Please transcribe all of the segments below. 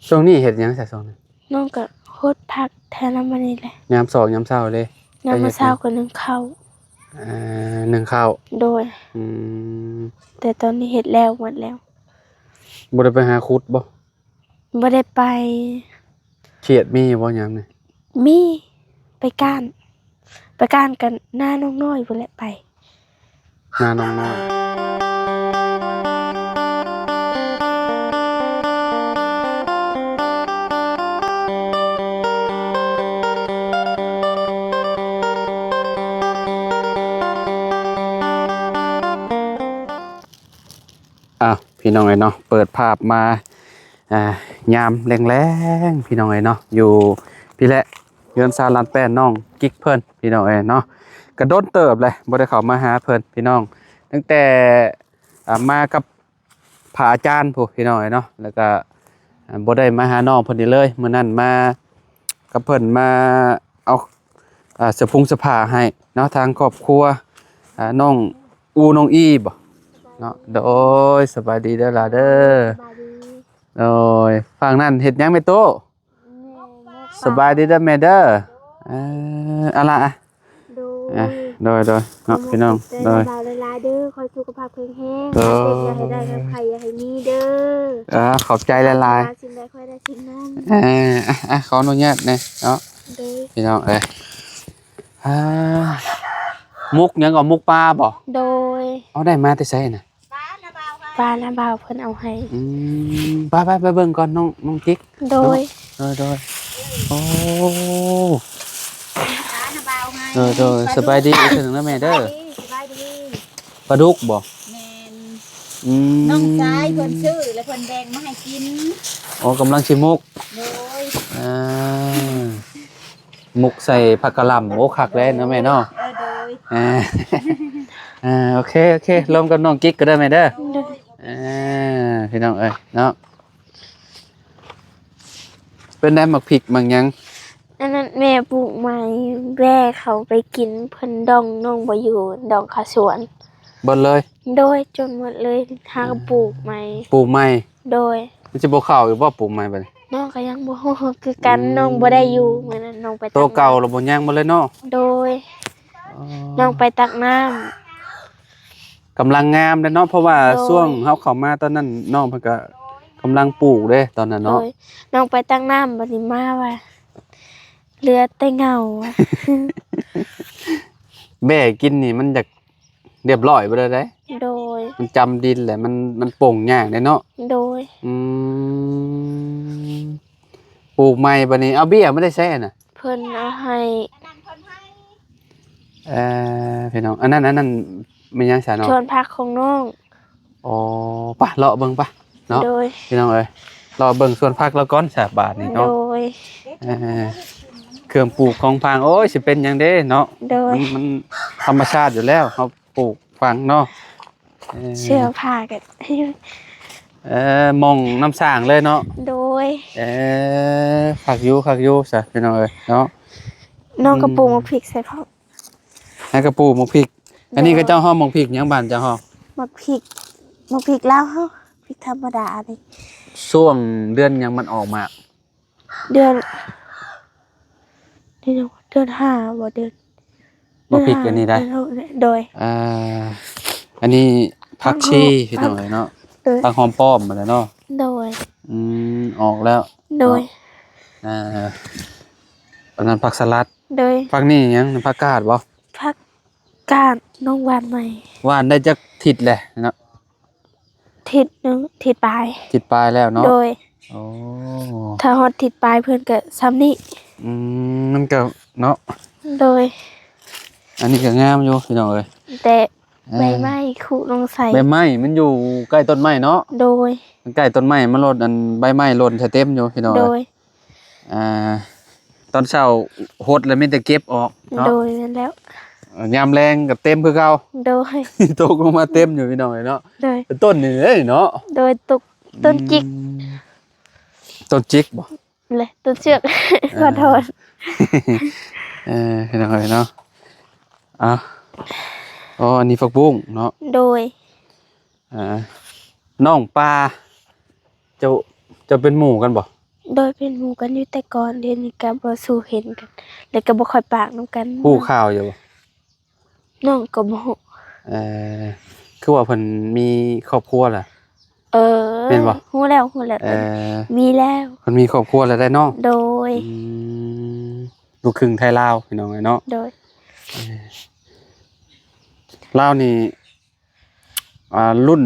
ຊ່ວງນີ້ເຮັດຫຍັງຊະຊ່ວງນີ້? ນ້ອງກໍຫົດຜັກແຖວນັ້ນມານີ້ແຫຼະ. ຍາມສອງຍາມເຊົ້າເດ້? ຍາມເຊົ້າກໍໜຶ້ງເຂົ້າ. ເອີ ໜຶ້ງເຂົ້າ. ໂດຍ. ອືມ ແຕ່ຕອນນີ້ເຮັດແລ້ວ ໝົດແລ້ວ. ບໍ່ໄດ້ໄປຫາຂຸດບໍ່? ບໍ່ໄດ້ໄປ. ຂຽດມີຢູ່ບໍ່ຍາມນີ້? ມີ ໄປກ້ານ ໄປກ້ານກັນໜ້ານ້ອງນ້ອຍພຸ້ນແຫຼະໄປ. ໜ້ານ້ອງນ້ອຍ. ອ້າວ ພີ່ນ້ອງເອີຍເນາະ ເປີດພາບມາ ອ່າ ຍາມແລງໆ ພີ່ນ້ອງເອີຍເນາະ ຢູ່ພີ້ແຫຼະ ເຮືອນຊານລານແປ້ນນ້ອງກິກເພິ່ນ ພີ່ນ້ອງເອີຍເນາະ. ກະດົນເຕີບແຫຼະ ບໍ່ໄດ້ເຂົ້າມາຫາເພິ່ນ ພີ່ນ້ອງ ຕັ້ງແຕ່ ອ່າ ມາກັບພະອາຈານພຸ້ນ ພີ່ນ້ອງເອີຍເນາະ ແລ້ວກະ ອ່າ ບໍ່ໄດ້ມາຫານ້ອງເພິ່ນນີ້ເລີຍ. ມື້ນັ້ນມາກັບເພິ່ນ ມາເອົາ ອ່າ ສະພຸງສະພາໃຫ້ເນາະ ທາງຄອບຄົວ ອ່າ ນ້ອງອູ ນ້ອງອີບໍ? ເນາະ ໂດຍ ສະບາຍດີເດີຫຼາເດີ. ສະບາຍດີ. ໂດຍ ຝັ່ງນັ້ນເຮັດຫຍັງແມ່ຕູ້? ແມ່ນ ສະບາຍດີເດີແມ່ເດີ. ເອີ ເອົາລະ ໂດຍ ອ່ະ ໂດຍ ໂດຍ ເນາະ ພີ່ນ້ອງ ຂອບໃຈ ໂດຍ ຫຼາຍໆເດີ ຂໍໃຫ້ສຸຂະພາບແຂງແຮງ ໂດຍ ຢ່າເຈັບ ຢ່າໃຫ້ໄດ້ ຢ່າໃຫ້ໄຂ້ ຢ່າໃຫ້ມີເດີ. ອ່າ ຂອບໃຈຫຼາຍໆ. ສິ່ງໃດຂໍໃຫ້ໄດ້ສິ່ງນັ້ນ. ເອີ ອ່ະ ອ່ະ ຂໍອະນຸຍາດແດ່ເນາະ ໂດຍ ພີ່ນ້ອງເອີຍ. ອ່າ ໝົກຫຍັງກໍ ໝົກປາບໍ? ໂດຍ. ເອົາ ໄດ້ມາແຕ່ໃສນະ? ປ້ານະບ່າວເພິ່ນເອົາໃຫ້. ອືມ ໄປໆ ໄປເບິ່ງກ່ອນນ້ອງ ນ້ອງຈິກ. ໂດຍ ເນາະ ໂດຍໆ. ໂອ້ ປ້ານະບ່າວໃຫ້. ໂດຍໆ ສະບາຍດີອີກເທື່ອໜຶ່ງນະແມ່ເດີ. ສະບາຍດີ ສະບາຍດີ. ປາດຸກບໍ? ແມ່ນ. ອືມ ນ້ອງຊາຍເພິ່ນຊື້ ແລ້ວເພິ່ນແບ່ງມາໃຫ້ກິນ. ອໍ ກຳລັງຊິໝົກ. ໂດຍ. ອ່າ ໝົກໃສ່ຜັກກະຫຼ່ຳ. ໂອ້ ຄັກແລ້ວເນາະແມ່ເນາະ. ເອີ ໂດຍ. ອ່າ ອ່າ ໂອເຄ ໂອເຄ ລວມກັບນ້ອງກິກກໍໄດ້ແມ່ເດີ. ໂດຍ. ອ່າ ພີ່ນ້ອງເອີຍເນາະ ເປັນໄດ ໝາກພິກໝາກຫຍັງ? ອັນນັ້ນແມ່ປູກໃໝ່ ແວ່ເຂົາໄປກິນ ເພິ່ນດອງນ້ອງບໍ່ຢູ່ ດອງຄາສວນ. ເບິດເລີຍ? ໂດຍ ຈົນໝົດເລີຍ ຫາກໍ ອືມ ປູກໃໝ່. ປູກໃໝ່? ໂດຍ. ມັນຊິບໍ່ເຂົ້າອີກບໍ່ ປູກໃໝ່ບັດນີ້? ນ້ອງກໍຍັງບໍ່ຮູ້ຄືກັນ. ອືມ ນ້ອງບໍ່ໄດ້ຢູ່ມື້ນັ້ນ ນ້ອງໄປ ໂຕເກົ່າແລ້ວບໍ່ ຍັງບໍ່ເລີຍເນາະ? ໂດຍ. ອໍ ນ້ອງໄປຕັກນ້ຳ. ກຳລັງງາມເດ້ເນາະ ເພາະວ່າ ໂດຍ ຊ່ວງເຮົາເຂົ້າມາຕອນນັ້ນ ນ້ອງເພິ່ນກໍກຳລັງປູກເດ້ຕອນນັ້ນເນາະ. ໂດຍ. ນ້ອງໄປຕັກນ້ຳ ບັດນີ້ມາວ່າເຫຼືອແຕ່ເຫງົາ. ແບ້ກິນນີ້ມັນຢາກ ຮຽບຮ້ອຍບໍ່ໄດ້ໃດ. ໂດຍ. ມັນຈຳດິນແຫຼະ ມັນ ມັນປົງຍາກເດ້ເນາະ. ໂດຍ. ອືມ ປູກໃໝ່ບັດນີ້ ເອົາເບ້ຍມາແຕ່ໃສນະ? ເພິ່ນເອົາໃຫ້. ເອີ ພີ່ນ້ອງ ອັນນັ້ນ ອັນນັ້ນແມ່ນຫຍັງຊະນ້ອງ? ສວນຜັກຂອງນ້ອງ. ອໍ ປະ ເລາະເບິ່ງປະເນາະ. ໂດຍ. ພີ່ນ້ອງເອີຍ ເລາະເບິ່ງສວນຜັກລາວກ່ອນຊະບາດນີ້ເນາະ. ໂດຍ. ເອີ ເຄື່ອງປູກຂອງຝັງ ໂອ້ຍ ຊິເປັນຫຍັງເດ້ເນາະ. ໂດຍ. ມັນ ມັນທຳມະຊາດຢູ່ແລ້ວ ເຮົາປູກຝັງເນາະ. ເອີ ເສື້ອຜ້າກໍ ເອີ ໝ່ອງນ້ຳສ້າງເລີຍເນາະ. ໂດຍ. ເອີ ຄັກຢູ່ ຄັກຢູ່ຊະ ພີ່ນ້ອງເອີຍເນາະ. ນ້ອງກໍ ອືມ ປູກໝາກພິກໃສ່ພ້ອມ. ໃຫ້ກະປູກໝາກພິກ. ໂດຍ. ອັນນີ້ເຂົາເຈົ້າຮ້ອງໝາກພິກຫຍັງ ບ້ານເຈົ້າຮ້ອງ? ໝາກພິກ ໝາກພິກລາວເຮົາ ພິກທຳມະດານີ້. ຊ່ວງເດືອນຫຍັງມັນອອກໝາກ? ເດືອນ ເດືອນຫຍັງ? ເດືອນຫ້າບໍ່? ເດືອນ ໝາກພິກອັນນີ້ໄດ໋. ເດືອນຫ້າ ເດືອນຫົກ. ໂດຍ. ອ່າ ອັນນີ້ຜັກຊີ ຜັກ ພີ່ນ້ອງເອີຍເນາະ. ໂດຍ. ຜັກຫອມປ້ອມຫັ້ນແຫຼະເນາະ. ໂດຍ. ອືມ ອອກແລ້ວ. ໂດຍ. ເນາະ ອ່າ ອັນນັ້ນຜັກສະຫຼັດ. ໂດຍ. ຜັກນີ້ຫຍັງ? ຜັກກາດບໍ່? ຜັກກາດ ນ້ອງຫວ່ານໃໝ່. ຫວ່ານໄດ້ຈັກທິດແລ້ວເນາະ? ທິດໜຶ່ງ ທິດປາຍ. ທິດປາຍແລ້ວເນາະ? ໂດຍ. ໂອ້ ຖ້າຮອດທິດປາຍເພິ່ນກະຊ່ຳນີ້. ອືມ ມັນກະເນາະ. ໂດຍ. ອັນນີ້ກະງາມຢູ່ ພີ່ນ້ອງເອີຍ ແຕ່ ເອີ ໃບໄມ້ຄຸລົງໃສ່. ໃບໄມ້ມັນຢູ່ໃກ້ຕົ້ນໄມ້ເນາະ. ໂດຍ. ມັນໃກ້ຕົ້ນໄມ້ ມັນໂລດ ອັນໃບໄມ້ຫຼົ່ນໃສ່ເຕັມຢູ່ ພີ່ນ້ອງເອີຍ. ໂດຍ. ອ່າ ຕອນເຊົ້າຫົດແລ້ວມີແຕ່ເກັບອອກເນາະ. ໂດຍ ແມ່ນແລ້ວ. ຍາມແລງກໍເຕັມຄືເກົ່າ. ໂດຍ. ຕົກລົງມາເຕັມຢູ່ ພີ່ນ້ອງເອີຍເນາະ. ໂດຍ. ເປັນຕົ້ນນີ້ເດ້ເນາະ. ໂດຍ. ຕົກ ຕົ້ນຈິກ. ອືມ ຕົ້ນຈິກບໍ່? ແລະ ຕົ້ນເຊືອກ. ເອີ ຂໍໂທດ. ເອີ ພີ່ນ້ອງເອີຍເນາະ. ເອົາ ອໍ ອັນນີ້ຜັກບຸ້ງເນາະ. ໂດຍ. ອ່າ ນ້ອງປາ ເຈົ້າ ເຈົ້າເປັນໝູ່ກັນບໍ່? ໂດຍ ເປັນໝູ່ກັນຢູ່ແຕ່ກ່ອນ ດຽວນີ້ກໍບໍ່ສູ້ເຫັນກັນ ແລ້ວກໍບໍ່ຄ່ອຍປາກນຳກັນ. ຮູ້ຂ່າວຢູ່ບໍ່? ນ້ອງກໍບໍ່ຮູ້. ເອີ ຄືວ່າເພິ່ນມີຄອບຄົວລະ? ເອີ ແມ່ນບໍ່? ຮູ້ແລ້ວ ຮູ້ແລ້ວ. ເອີ ມີແລ້ວ ເພິ່ນມີຄອບຄົວແລ້ວໄດ໋ເນາະ. ໂດຍ. ອືມ ລູກຄຶ່ງໄທລາວ ພີ່ນ້ອງເອີຍເນາະ. ໂດຍ. ເອີ ລາວນີ້ ອ່າ ລຸ້ນ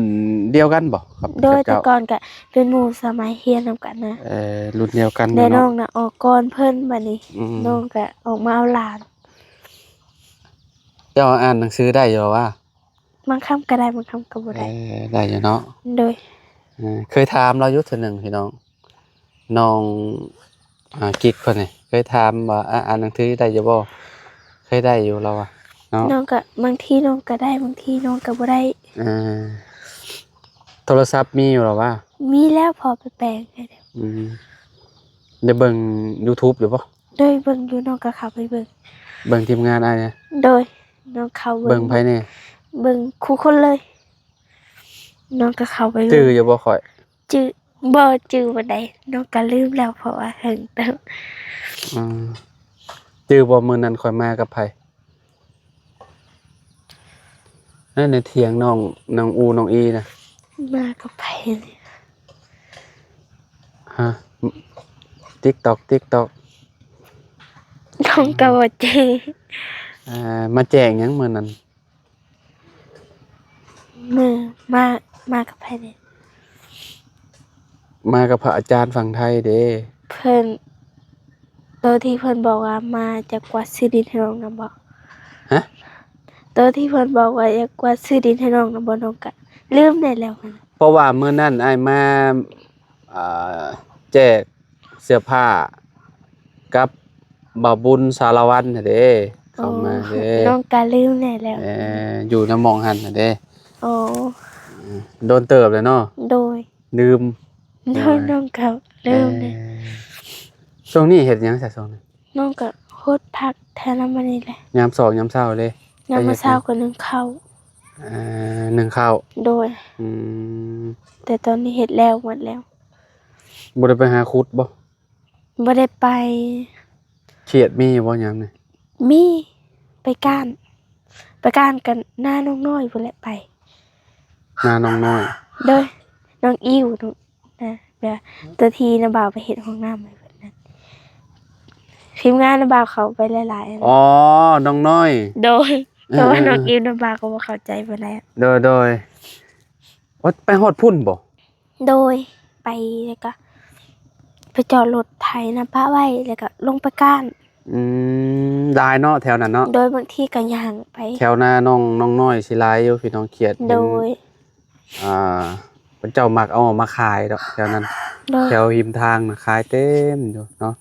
ດຽວກັນບໍ່? ໂດຍ ແຕ່ກ່ອນກະເປັນໝູ່ສະໄໝຮຽນນຳກັນນະ. ເອີ ລຸ້ນດຽວກັນ. ແຕ່ນ້ອງນະອອກກ່ອນເພິ່ນ ບາດນີ້ ອືມ ນ້ອງກະອອກມາເອົາຫຼານ. ເຈົ້າອ່ານໜັງສືໄດ້ຢູ່ບໍ່ວະ? ບາງຄຳກໍໄດ້ ບາງຄຳກໍບໍ່ໄດ້. ເອີ ໄດ້ຢູ່ເນາະ. ໂດຍ. ເອີ ເຄີຍຖາມລາວຢູ່ເທື່ອໜຶ່ງ ພີ່ນ້ອງ. ນ້ອງ ອ່າ ກິກເພິ່ນນີ້ ເຄີຍຖາມວ່າ ອ່າ ອ່ານໜັງສືໄດ້ຢູ່ບໍ່? ເຄີຍໄດ້ຢູ່ລາວວ່າເນາະ. ນ້ອງກໍ ບາງທີນ້ອງກໍໄດ້ ບາງທີນ້ອງກໍບໍ່ໄດ້. ເອີ ໂທລະສັບມີຢູ່ລາວວ່າ? ມີແລ້ວ ພໍໄປແປງໃຫ້ແລ້ວ. ອືມ ໄດ້ເບິ່ງ YouTube ຢູ່ບໍ່? ໂດຍ ເບິ່ງຢູ່ ນ້ອງກໍເຂົ້າໄປເບິ່ງ. ເບິ່ງທີມງານອ້າຍນະ? ໂດຍ. ນ້ອງເຂົ້າເບິ່ງ. ເບິ່ງໃຜແດ່? ເບິ່ງຄູ່ຄົນເລີຍ. ນ້ອງກໍເຂົ້າໄປເບິ່ງ. ຈື່ຢູ່ບໍ່ຂ້ອຍ? ຈື່ ບໍ່ຈື່ປານໃດ ນ້ອງກໍລືມແລ້ວ ເພາະວ່າເຖິງເຕີບ. ອືມ ຈື່ບໍ່ມື້ນັ້ນຂ້ອຍມາກັບໃຜ? ນັ້ນໃນຖຽງນ້ອງ ນ້ອງອູ ນ້ອງອີນະ. ມາກັບໃຜນີ້? ຮະ? TikTok TikTok ນ້ອງກໍບໍ່ຈື່. ອ່າ ມາແຈກຫຍັງມື້ນັ້ນ? ມື້ ມາ ມາກັບໃຜເດ? ມາກັບພະອາຈານຝັ່ງໄທເດ. ເພິ່ນ ໂຕທີ່ເພິ່ນບອກວ່າມາຈະກວາດຊື້ດິນໃຫ້ນ້ອງນຳບໍ? ຮະ? ໂຕທີ່ເພິ່ນບອກວ່າຢາກກວາດຊື້ດິນໃຫ້ນ້ອງນຳບໍ? ນ້ອງກະລືມແດ່ແລ້ວຫັ້ນ. ເພາະວ່າມື້ນັ້ນອ້າຍມາ ອ່າ ແຈກເສື້ອຜ້າກັບບ່າວບຸນສາລະວັນຫັ້ນເດ້ ເຂົ້າມາເດ້. ອໍ ນ້ອງກະລືມແດ່ແລ້ວ. ເອີ ຢູ່ນຳໝ່ອງຫັ້ນຫັ້ນເດ້. ອໍ ເອີ ດົນເຕີບແລ້ວເນາະ. ໂດຍ. ລືມ. ໂດຍ. ໂດຍ ນ້ອງກໍລືມເດ້. ເອີ ຊ່ວງນີ້ເຮັດຫຍັງຊະຊ່ວງນີ້? ນ້ອງກໍຫົດຜັກແຖວນັ້ນມານີ້ແຫຼະ. ຍາມສອງຍາມເຊົ້າເດ້. ຍາມມື້ເຊົ້າກໍໜຶ້ງເຂົ້າ. ເອີ ໜຶ້ງເຂົ້າ. ໂດຍ. ອືມ ແຕ່ຕອນນີ້ເຮັດແລ້ວ ໝົດແລ້ວ. ບໍ່ໄດ້ໄປຫາຂຸດບໍ່? ບໍ່ໄດ້ໄປ. ຂຽດມີຢູ່ບໍ່ຍາມນີ້? ມີ ໄປກ້ານ ໄປກ້ານກັນນານ້ອງນ້ອຍພຸ້ນແຫຼະໄປ. ນານ້ອງນ້ອຍ. ໂດຍ. ນ້ອງອິ້ວ ນ້ອງ ນະ ແບບ ໂຕທີ່ນ້າບ່າວໄປເຮັດຫ້ອງນ້ຳໃຫ້ເພິ່ນນັ້ນ ທີມງານນ້າບ່າວເຂົາໄປຫຼາຍໆ. ອໍ ນ້ອງນ້ອຍ. ໂດຍ. ເອີ ເພາະວ່າ ເອີ ນ້ອງອິ້ວນ້າບ່າວກໍບໍ່ເຂົ້າໃຈປານໃດ. ໂດຍ ໂດຍ. ໂອ້ ໄປຮອດພຸ້ນບໍ່? ໂດຍ ໄປ ແລ້ວກະໄປຈອດລົດໄຖນຳປະໄວ້ ແລ້ວກະລົງໄປກ້ານ. ອືມ ຫຼາຍເນາະແຖວນັ້ນເນາະ. ໂດຍ. ບາງທີກະຍ່າງໄປ. ແຖວນານ້ອງ ນ້ອງນ້ອຍຊິຫຼາຍຢູ່ ພີ່ນ້ອງຂຽດ. ໂດຍ. ອ່າ ເຂົາເຈົ້າມັກເອົາມາຂາຍດອກແຖວນັ້ນ. ໂດຍ. ແຖວຮິມທາງນະຂາຍເຕັມຢູ່ເນາະ.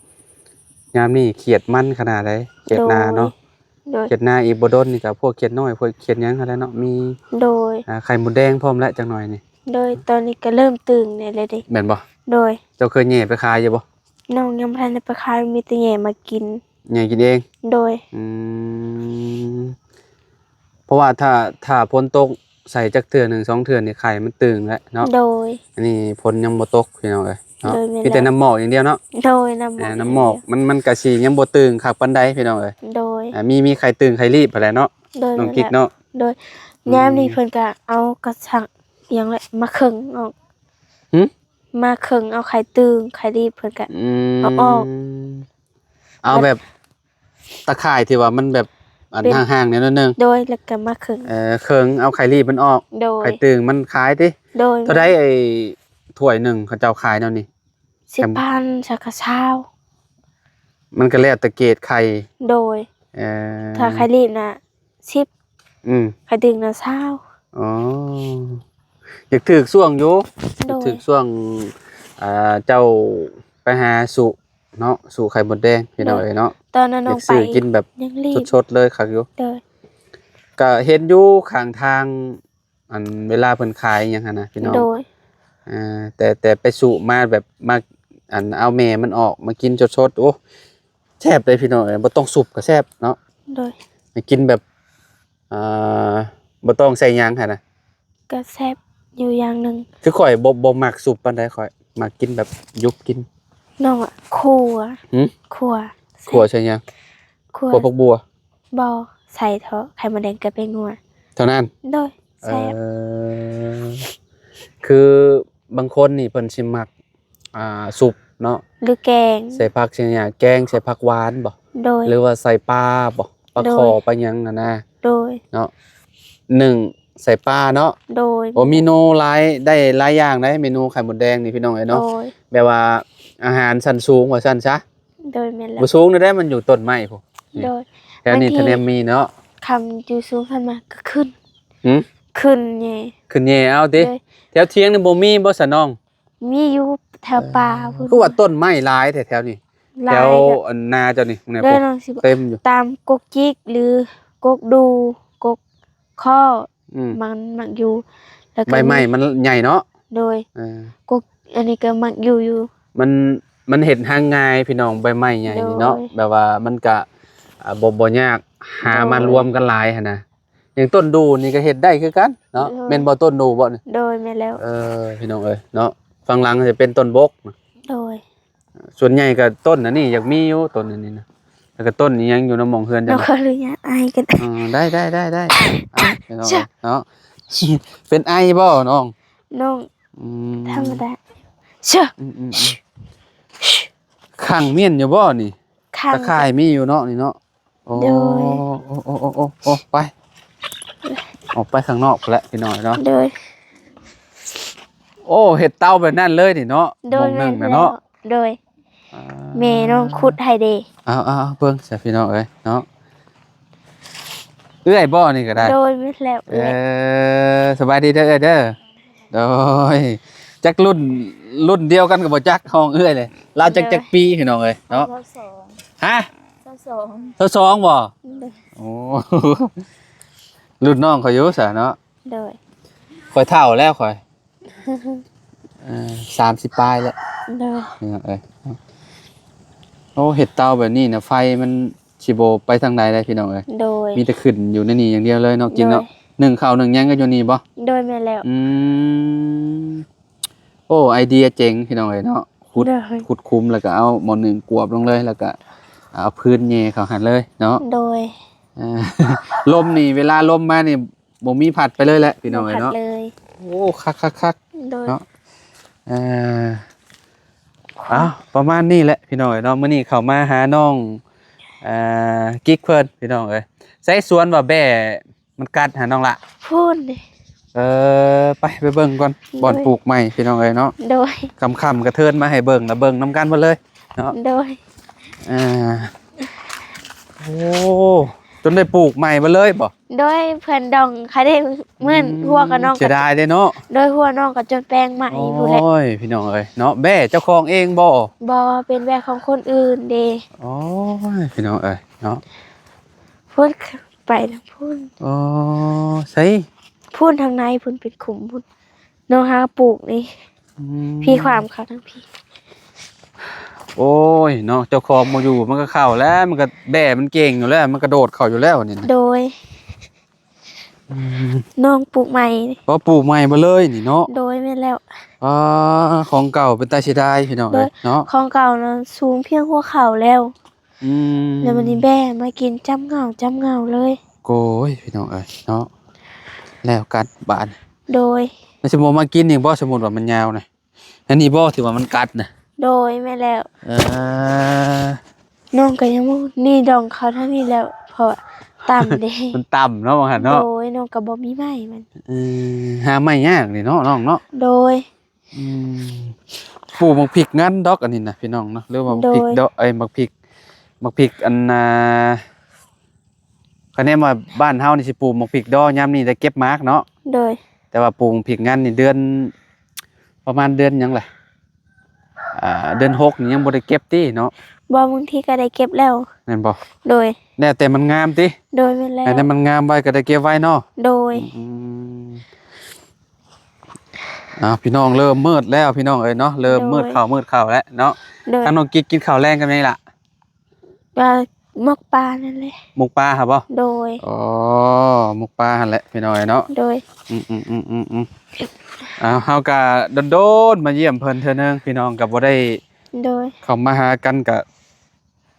ຍາມນີ້ຂຽດມັນຂະໜາດໃດ ຂຽດນາເນາະ. ໂດຍ. ໂດຍ. ຂຽດນາອີກບໍ່ດົນນີ້ກະພວກຂຽດນ້ອຍ ພວກຂຽດຫຍັງຫັ້ນແຫຼະເນາະ ມີ. ໂດຍ. ອ່າ ໄຂ່ມົດແດງພ້ອມແຫຼະຈັກໜ່ອຍນີ້. ໂດຍ. ຕອນນີ້ກະເລີ່ມຕຶງແດ່ແລ້ວເດ້. ແມ່ນບໍ່? ໂດຍ. ເຈົ້າເຄີຍແຫຍ່ໄປຂາຍຢູ່ບໍ່? ນ້ອງຍັງບໍ່ທັນໄດ້ໄປຂາຍ ມີແຕ່ແຫຍ່ມາກິນ. ແຫຍ່ກິນເອງ? ໂດຍ. ອືມ ເພາະວ່າຖ້າ ຖ້າຝົນຕົກໃສ່ຈັກເທື່ອໜຶ່ງສອງເທື່ອນີ້ ໄຂ່ມັນຕຶງແລ້ວເນາະ. ໂດຍ. ອັນນີ້ຝົນຍັງບໍ່ຕົກ ພີ່ນ້ອງເອີຍເນາະ. ໂດຍ. ແມ່ນແລ້ວ. ມີແຕ່ນ້ຳໝອກຢ່າງດຽວເນາະ. ໂດຍ. ນ້ຳໝອກ ນ້ຳໝອກ ມັນ ມັນກະຊິຍັງບໍ່ຕຶງຄັກປານໃດ ພີ່ນ້ອງເອີຍ. ໂດຍ. ອ່າ ມີ ມີໄຂ່ຕຶງໄຂ່ລີບຫັ້ນແຫຼະເນາະ. ໂດຍ. ນ້ອງກິກເນາະ. ໂດຍ. ອືມ ຍາມນີ້ເພິ່ນກະເອົາກະສັງຫຍັງແຫຼະມາເຄິ່ງອອກ. ຫື? ມາເຄິ່ງເອົາໄຂ່ຕຶງໄຂ່ລີບເພິ່ນກະ ອືມ ເອົາອອກ. ເອົາແບບຕາຂ່າຍທີ່ວ່າມັນແບບອັນ ເປັນ ຫ່າງໆແນວໜຶ່ງ. ໂດຍ. ແລ້ວກໍມາເຄິ່ງ. ເອີ ເຄິ່ງເອົາໄຂ່ລີບມັນອອກ. ໂດຍ. ໄຂ່ຕຶງມັນຂາຍຕິ? ໂດຍ. ເທົ່າໃດໄອ້ຖ້ວຍໜຶ່ງເຂົາເຈົ້າຂາຍແນວນີ້? ສິບພັນ ສາມກະຊາວ. ມັນກໍແລ້ວແຕ່ເກດໄຂ່. ໂດຍ. ເອີ ຖ້າໄຂ່ລີບນະ ສິບ. ອືມ ໄຂ່ຕຶງນະ ຊາວ. ອໍ ຢາກຖືກຊ່ວງຢູ່. ໂດຍ. ຢາກຖືກຊ່ວງ ອ່າ ເຈົ້າໄປຫາສຸເນາະ ສຸໄຂ່ມົດແດງ ພີ່ນ້ອງເອີຍເນາະ. ຕອນນັ້ນນ້ອງໄປ ຢາກຊື້ກິນແບບ ຍັງລີບ ສົດໆເລີຍ ຄັກຢູ່. ໂດຍ. ກະເຫັນຢູ່ຂ້າງທາງ ອັນເວລາເພິ່ນຂາຍຫຍັງຫັ້ນນະ ພີ່ນ້ອງ. ໂດຍ. ອ່າ ແຕ່ ແຕ່ໄປສຸມາແບບ ມາ ອັນເອົາແມ່ມັນອອກມາກິນສົດໆ ໂອ້ ແຊບເດ້ ພີ່ນ້ອງເອີຍ. ບໍ່ຕ້ອງສຸບກໍແຊບເນາະ. ໂດຍ. ໃຫ້ກິນແບບ ອ່າ ບໍ່ຕ້ອງໃສ່ຫຍັງຫັ້ນນະ ກໍແຊບຢູ່ຢ່າງໜຶ່ງ. ຄືຂ້ອຍບໍ່ ບໍ່ມັກສຸບປານໃດ ຂ້ອຍມັກກິນແບບຫຍຸບກິນ. ນ້ອງວ່າຂົ້ວ. ຫື? ຂົ້ວ. ຂົ້ວໃສ່ຫຍັງ? ຂົ້ວ ຂົ້ວຜັກບົວ? ບໍ່ ໃສ່ເທາະໄຂ່ມົດແດງກັບແປ້ງນົວເທົ່ານັ້ນ. ໂດຍ ແຊບ. ເອີ ຄືບາງຄົນນີ້ເພິ່ນຊິມັກ ອ່າ ຊຸບເນາະ ຫຼືແກງ ໃສ່ຜັກໃສ່ຫຍັງ ແກງໃສ່ຜັກຫວານບໍ່? ໂດຍ. ຫຼືວ່າໃສ່ປາບໍ່? ປາ ໂດຍ ຄໍ ປາຫຍັງຫັ້ນນະ. ໂດຍ. ເນາະ ໜຶ້ງໃສ່ປາເນາະ. ໂດຍ. ໂອ້ ເມນູຫຼາຍ ໄດ້ຫຼາຍຢ່າງເດ້ ເມນູໄຂ່ມົດແດງນີ້ ພີ່ນ້ອງເອີຍເນາະ. ໂດຍ. ແບບວ່າອາຫານຊັ້ນສູງວ່າຊັ້ນຊະ. ໂດຍ ແມ່ນແລ້ວ. ບໍ່ສູງເດ້ ມັນຢູ່ຕົ້ນໄມ້ພຸ້ນ. ໂດຍ. ແຖວນີ້ ບາງທີ ທະແນມມີເນາະ ຄັນຢູ່ສູງຂຶ້ນມາກໍຂຶ້ນ. ຫື? ຂຶ້ນແຍ່ ຂຶ້ນແຍ່ເອົາຕິ. ໂດຍ. ແຖວທຽງນີ້ບໍ່ມີບໍ່ສະນ້ອງ? ມີຢູ່ແຖວປ່າ ເອີ ພຸ້ນ. ຄືວ່າຕົ້ນໄມ້ຫຼາຍແທ້ແຖວນີ້? ຫຼາຍ. ແຖວອັນນາເຈົ້ານີ້ ໂດຍ ເຕັມຢູ່ ຕາມກົກຈິກ ຫຼືກົກດູ່ ກົກ ຄໍ້ ອືມ ມັນມັກຢູ່ ແລ້ວກໍ ໃບໄມ້ມັນໃຫຍ່ເນາະ. ໂດຍ. ເອີ ກົກ ອັນນີ້ກໍມັກຢູ່ຢູ່ ມັນ ມັນເຮັດຮັງງ່າຍພີ່ນ້ອງ ໃບໄມ້ໃຫຍ່ນີ້ເນາະ. ໂດຍ. ແບບວ່າມັນກະ ອ່າ ບໍ່ ບໍ່ຍາກ ຫາ ໂດຍ ມາລວມກັນຫຼາຍຫັ້ນນະ. ຢ່າງຕົ້ນດູ່ນີ້ກໍເຮັດໄດ້ຄືກັນເນາະ. ໂດຍ. ແມ່ນບໍ່ ຕົ້ນດູ່ບໍ່ນີ້? ໂດຍ ແມ່ນແລ້ວ. ເອີ ພີ່ນ້ອງເອີຍເນາະ ຝັ່ງຫຼັງຈະເປັນຕົ້ນບົກ. ໂດຍ. ສ່ວນໃຫຍ່ກໍຕົ້ນອັນນີ້ຢາກມີຢູ່ ຕົ້ນອັນນີ້ນະ ແລ້ວກໍຕົ້ນອີ່ຫຍັງຢູ່ນຳໝ່ອງເຮືອນເຈົ້າ. ຂໍອະນຸຍາດອ້າຍກໍໄດ້. ເອີ ໄດ້ ໄດ້ ໄດ້ ໄດ້. ເອົາ ເນາະ ເປັນໄອບໍ່ນ້ອງ? ນ້ອງ ອືມ ທຳມະດາ. ອືມ ອືມ ອືມ ຂັງມ້ຽນຢູ່ບໍ່ນີ້? ຂັງ ຕາຂ່າຍມີຢູ່ເນາະນີ້ເນາະ. ໂອ້ ໂດຍ. ໂອ້ ໂອ້ ໂອ້ ໂອ້ ໄປ ອອກໄປຂ້າງນອກພຸ້ນແຫຼະພີ່ນ້ອງເນາະ. ໂດຍ. ໂອ້ ເຮັດເຕົາແບບນັ້ນເລີຍນີ້ເນາະ. ໂດຍ. ໝ່ອງໜຶ່ງນະເນາະ. ແມ່ນແລ້ວ. ໂດຍ. ອ່າ ແມ່ນ້ອງຂຸດໃຫ້ເດ້. ເອົາ ເອົາ ເບິ່ງຊະພີ່ນ້ອງເອີຍເນາະ. ເອື້ອຍບໍ່ນີ້ກໍໄດ້? ໂດຍ ແມ່ນແລ້ວ ເອື້ອຍ. ເອີ ສະບາຍດີເດີເອື້ອຍເດີ. ໂດຍ. ຈັກລຸ້ນ ລຸ້ນດຽວກັນກໍບໍ່ຈັກ ຫ້ອງເອື້ອຍເລີຍ. ລາວຈັກ ໂດຍ ຈັກປີພີ່ນ້ອງເອີຍເນາະ? ຊາວສອງ. ຮະ? ຊາວສອງ. ຊາວສອງບໍ່? ໂດຍ. ໂອ້ ລຸ້ນນ້ອງຂ້ອຍຢູ່ຊະເນາະ. ໂດຍ. ຂ້ອຍເຖົ້າແລ້ວຂ້ອຍ ເອີ ສາມສິບປາຍແລ້ວ. ໂດຍ. ພີ່ນ້ອງເອີຍ ໂອ້ ເຮັດເຕົາແບບນີ້ນະ ໄຟມັນຊິບໍ່ໄປທາງໃດໄດ໋ພີ່ນ້ອງເອີຍ. ໂດຍ. ມີແຕ່ຂຶ້ນຢູ່ໃນນີ້ຢ່າງດຽວເລີຍເນາະ ກິນເນາະ. ໂດຍ. ໜຶ້ງເຂົ້າໜຶ້ງຫຍັງກໍຢູ່ນີ້ບໍ່? ໂດຍ ແມ່ນແລ້ວ. ອືມ ໂອ້ ໄອເດຍເຈັງພີ່ນ້ອງເອີຍເນາະ. ຂຸດ ໂດຍ. ຂຸດຂຸມ ແລ້ວກໍເອົາໝໍ້ໜຶ້ງກວບລົງເລີຍ ແລ້ວກໍເອົາພື້ນແຍ່ເຂົ້າຫັ້ນເລີຍເນາະ. ໂດຍ. ເອີ ລົມນີ້ ເວລາລົມມານີ້ ບໍ່ມີພັດໄປເລີຍແຫຼະພີ່ນ້ອງເອີຍເນາະ. ບໍ່ພັດເລີຍ. ໂອ້ ຄັກໆໆ. ໂດຍ. ເນາະ ເອີ ເອົາ ປະມານນີ້ແຫຼະພີ່ນ້ອງເອີຍເນາະ. ມື້ນີ້ເຂົ້າມາຫານ້ອງ ເອີ ກິກເພິ່ນພີ່ນ້ອງເອີຍ. ໃສສວນວ່າແບ້ມັນກັດຫານ້ອງລະ? ພຸ້ນເດ້. ເອີ ໄປ ໄປເບິ່ງກ່ອນ. ໂດຍ. ບ່ອນປູກໃໝ່ພີ່ນ້ອງເອີຍເນາະ. ໂດຍ. ຄ່ຳໆກໍເທີນມາໃຫ້ເບິ່ງ ລະເບິ່ງນຳກັນເບິດເລີຍເນາະ. ໂດຍ. ເອີ ໂອ້ ຈົນໄດ້ປູກໃໝ່ເບິດເລີຍບໍ່? ໂດຍ. ເພື່ອນດອງເຂົາໄດ້ ເໝືອນ ອືມ ຫົວກັບນ້ອງ ເສຍດາຍເດ້ເນາະ. ໂດຍ. ຫົວນ້ອງກໍຈົນແປງໃໝ່ພຸ້ນແຫຼະ. ໂອ້ຍ ພີ່ນ້ອງເອີຍເນາະ. ແບ້ເຈົ້າຂອງເອງບໍ່? ບໍ່ ເປັນແບ້ຂອງຄົນອື່ນເດ້. ໂອ້ຍ ພີ່ນ້ອງເອີຍເນາະ. ພຸ້ນ ໄປທາງພຸ້ນ. ອໍ ໃສ? ພຸ້ນທາງໃນພຸ້ນ ເປັນຂຸມພຸ້ນ ນ້ອງຫາປູກນີ້. ອືມ ພີ້ ຂວາມເຂົ້າທາງພີ້. ໂອ້ຍເນາະ ເຈົ້າຂອງບໍ່ຢູ່ ມັນກໍເຂົ້າແລ້ວ ມັນກໍແບ້ມັນເກັ່ງຢູ່ແລ້ວ ມັນກະໂດດເຂົ້າຢູ່ແລ້ວນີ້ນະ. ໂດຍ. ອືມ ນ້ອງປູກໃໝ່. ອໍ ປູກໃໝ່ເບິດເລີຍນີ້ເນາະ. ໂດຍ ແມ່ນແລ້ວ. ອາ ຂອງເກົ່າເປັນຕາເສຍດາຍພີ່ນ້ອງເອີຍເນາະ. ຂອງເກົ່ານັ້ນສູງພຽງຫົວເຂົ່າແລ້ວ. ອືມ ແລ້ວບັດນີ້ແບ້ມາກິນ ຈ້ຳເຫງົາ ຈ້ຳເຫງົາເລີຍ. ໂອ້ຍ ພີ່ນ້ອງເອີຍເນາະ ແລ້ວກັນບາດ. ໂດຍ. ແລ້ວຊິບໍ່ມາກິນອີກບໍ່ ສົມມຸດວ່າມັນຍາວນະ? ອັນນີ້ບໍ່ ທີ່ວ່າມັນກັດນະ? ໂດຍ ແມ່ນແລ້ວ. ເອີ ນ້ອງກໍຍັງບໍ່ ນີ້ດອງເຂົ້າທາງນີ້ແລ້ວ ເພາະວ່າຕ່ຳເດ້. ມັນຕ່ຳເນາະ ວ່າຊັ້ນເນາະ. ໂດຍ. ນ້ອງກໍບໍ່ມີໄມ້ມັນ. ເອີ ຫາໄມ້ຍາກນີ້ເນາະ ນ້ອງເນາະ. ໂດຍ. ອືມ ປູກໝາກພິກງັນດອກອັນນີ້ນະ ພີ່ນ້ອງເນາະ ຫຼືວ່າໝາກພິກ ໂດຍ ດອກ ເອີຍ ໝາກພິກ ໝາກພິກອັນນ່າ ຄະແນນວ່າບ້ານເຮົານີ້ຊິປູກໝາກພິກດໍ ຍາມນີ້ໄດ້ເກັບໝາກເນາະ. ໂດຍ. ແຕ່ວ່າປູກໝາກພິກງັນນີ້ເດືອນ ປະມານເດືອນຫຍັງລະ ອ່າ ເດືອນຫົກນີ້ຍັງບໍ່ໄດ້ເກັບຕິເນາະ? ບໍ່ ບາງທີກໍໄດ້ເກັບແລ້ວ. ແມ່ນບໍ່? ໂດຍ. ແລ້ວແຕ່ມັນງາມຕິ? ໂດຍ ແມ່ນແລ້ວ. ແລ້ວແຕ່ມັນງາມໄວກໍໄດ້ເກັບໄວເນາະ. ໂດຍ. ອືມ ອ້າວ ພີ່ນ້ອງ ເລີ່ມມືດແລ້ວພີ່ນ້ອງເອີຍເນາະ ເລີ່ມມືດ ໂດຍ ເຂົ້າ ມືດເຂົ້າແລ້ວເນາະ. ໂດຍ. ທາງນ້ອງກິກກິນເຂົ້າແລງກັບຫຍັງລະ? ກໍໝົກປານັ້ນແຫຼະ. ໝົກປາຫາບໍ່? ໂດຍ. ອໍ ໝົກປາຫັ້ນແຫຼະພີ່ນ້ອງເອີຍເນາະ. ໂດຍ. ອືມໆໆໆໆ ອ້າວ ເຮົາກໍດົນໆມາຢ້ຽມເພິ່ນເທື່ອໜຶ່ງ ພີ່ນ້ອງ ກໍບໍ່ໄດ້ ໂດຍ ເຂົ້າມາຫາກັນກະ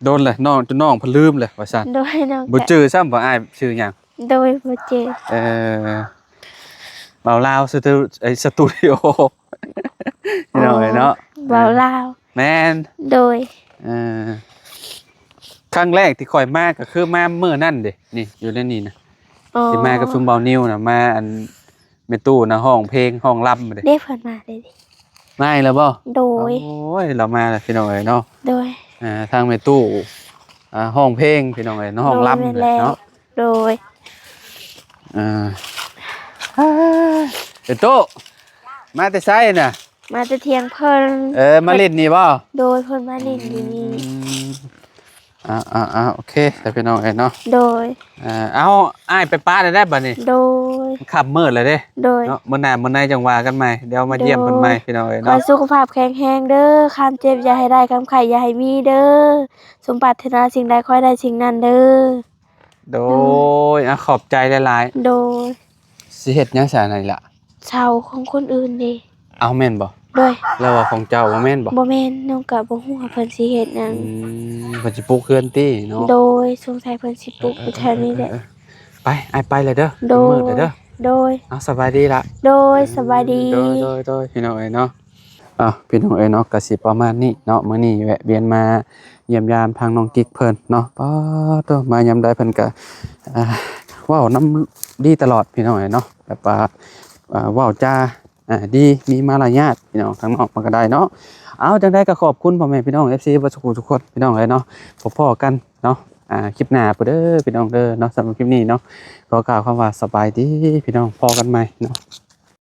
ດົນແຫຼະ ນ້ອງ ຈົນນ້ອງເພິ່ນລືມແຫຼະວ່າຊັ້ນ. ໂດຍ ນ້ອງ ບໍ່ ກະ ຈື່ຊ້ຳວ່າອ້າຍຊື່ຫຍັງ. ໂດຍ ບໍ່ຈື່. ເອີ ເວົ້າລາວສະຕູ ໄອ້ສະຕູດິໂອ ພີ່ນ້ອງເອີຍເນາະ. ເວົ້າລາວ. ແມ່ນ. ໂດຍ. ເອີ ຄັ້ງແລກທີ່ຂ້ອຍມາກໍຄືມາມື້ນັ້ນເດ້ ນີ້ ຢູ່ໃນນີ້ນະ. ອໍ ທີ່ມາກັບຊຸມເບົານິວນະ ມາອັນ ແມ່ຕູ້ນະ ຮ້ອງເພງຮ້ອງລຳເດ້. ເດ້ ເພິ່ນມາເດ້. ມາອີກແລ້ວບໍ່? ໂດຍ. ໂອ້ຍ ລາວມາແລ້ວພີ່ນ້ອງເອີຍເນາະ. ໂດຍ. ອ່າ ທາງແມ່ຕູ້ ອ່າ ຮ້ອງເພງພີ່ນ້ອງເອີຍເນາະ ຮ້ອງລຳ ໂດຍ ແມ່ນແລ້ວ. ເນາະ ໂດຍ. ອ່າ ແມ່ຕູ້ ມາແຕ່ໃສນະ? ມາແຕ່ທ່ຽງເພິ່ນ. ເອີ ມາຫຼິ້ນນີ້ບໍ່? ໂດຍ ເພິ່ນມາຫຼິ້ນຢູ່ນີ້. ອືມ ອ່າໆໆ ໂອເຄ ແລ້ວພີ່ນ້ອງເອີຍເນາະ. ໂດຍ. ເອີ ເອົາ ອ້າຍໄປປະໄດ້ໄດ໋ບັດນີ້. ໂດຍ. ຄ່ຳມືດແລ້ວເດ້. ໂດຍ. ເນາະ ມື້ໜ້າມື້ໃນຈັ່ງວ່າກັນໃໝ່ ດຽວມາຢ້ຽມເພິ່ນໃໝ່ ໂດຍ ພີ່ນ້ອງເອີຍເນາະ. ຂໍໃຫ້ສຸຂະພາບແຂງແຮງເດີ ຄວາມເຈັບຢ່າໃຫ້ໄດ້ ຄວາມໄຂ້ຢ່າໃຫ້ມີເດີ ສົມປາດຖະໜາສິ່ງໃດ ຂໍໃຫ້ໄດ້ສິ່ງນັ້ນເດີ. ໂດຍ. ໂດຍ. ອ່າ ຂອບໃຈຫຼາຍໆ. ໂດຍ. ຊິເຮັດຫຍັງຊະນີ້ລະ? ເຊົ່າຂອງຄົນອື່ນເດ້. ເອົ້າ ແມ່ນບໍ່? ໂດຍ. ແລ້ວວ່າຂອງເຈົ້າບໍ່ແມ່ນບໍ່? ບໍ່ແມ່ນ. ນ້ອງກະບໍ່ຮູ້ວ່າເພິ່ນຊິເຮັດຫຍັງ. ອືມ ເພິ່ນຊິປຸກເຮືອນຕິເນາະ? ໂດຍ. ສົງໄສເພິ່ນຊິປຸກ ເອີ ຢູ່ແຖວນີ້ແຫຼະ. ເອີ ເອີ ໄປ ອ້າຍໄປແລ້ວເດີ. ໂດຍ. ມືດແລ້ວເດີ. ໂດຍ. ເອົາ ສະບາຍດີລະ. ໂດຍ ສະບາຍດີ. ໂດຍ ໂດຍ ໂດຍ ພີ່ນ້ອງເອີຍເນາະ. ອ່ະ ພີ່ນ້ອງເອີຍເນາະ ກະຊິປະມານນີ້ເນາະ. ມື້ນີ້ແວະວຽນມາຢ້ຽມຢາມທາງນ້ອງກິກເພິ່ນເນາະ. ປາດໂທ້ ມາຍາມໃດເພິ່ນກະ ອ່າ ເວົ້ານຳດີຕະຫຼອດ ພີ່ນ້ອງເອີຍເນາະ. ແບບວ່າ ອ່າ ເວົ້າຈາ ອ່າ ດີ ມີມາລະຍາດ ພີ່ນ້ອງ ທາງນອກມັນກໍໄດ້ເນາະ. ເອົາ ຈັ່ງໃດກໍຂອບຄຸນພໍ່ແມ່ພີ່ນ້ອງ ເອັຟຊີ ເບິດສູ່ທຸກຄົນ ພີ່ນ້ອງເອີຍເນາະ. ພໍ້ໆກັນເນາະ ອ່າ ຄລິບໜ້າພຸ້ນເດີ ພີ່ນ້ອງເດີເນາະ. ສຳລັບຄລິບນີ້ເນາະ ຂໍກ່າວຄຳວ່າສະບາຍດີ ພີ່ນ້ອງ ພໍ້ກັນໃໝ່ເນາະ.